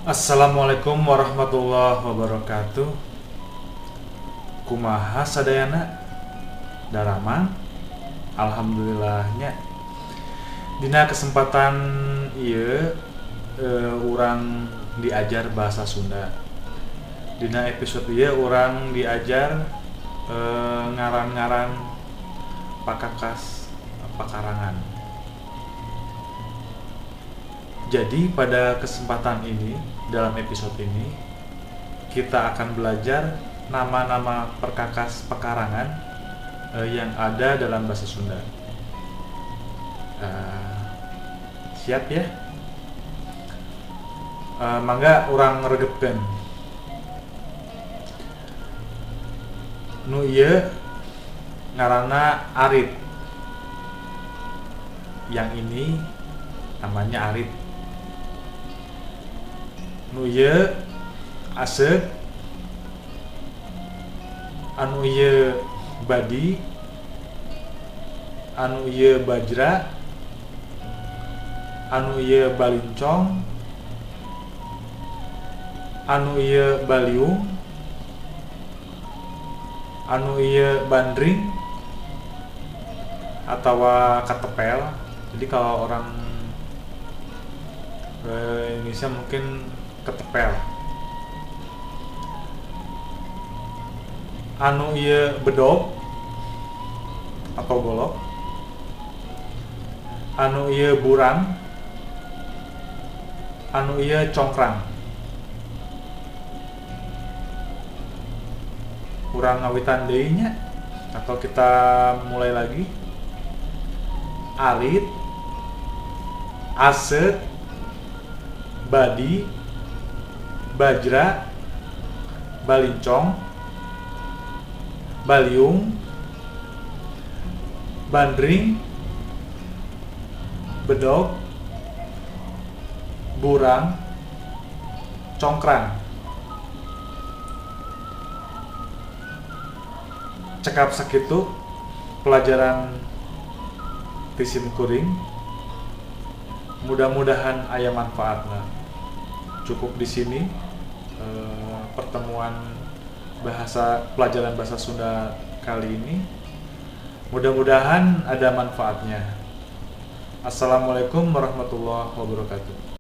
Assalamualaikum warahmatullahi wabarakatuh. Kumaha sadayana? Daramang? Alhamdulillahnya. Dina kesempatan ieu urang diajar bahasa Sunda. Dina episode ieu urang diajar ngaran-ngaran pakakas pakarangan. Jadi pada kesempatan ini, dalam episode ini, kita akan belajar nama-nama perkakas pekarangan yang ada dalam bahasa Sunda. Siap ya? Mangga urang regepkeun. Nu ieu ngaranna arit. Yang ini namanya arit. Nu ieu aseuk, anu ieu badi, anu ieu bajra, anu ieu balincong, anu ieu baliung, anu ieu bandring atawa katepel. Jadi kalau orang Indonesia mungkin ketepel. Anu ieu bedog atau golok, anu ieu burang, anu ieu congkrang. Urang ngawitan deui nya, atau kita mulai lagi. Arit, aseuk, badi, bajra, balincong, baliung, bandring, bedog, burang, congkrang. Cekap sakitu pelajaran ti sim kuring. Mudah-mudahan aya manfaatna. Cukup di sini pertemuan bahasa pelajaran bahasa Sunda kali ini. Mudah-mudahan ada manfaatnya. Assalamualaikum warahmatullahi wabarakatuh.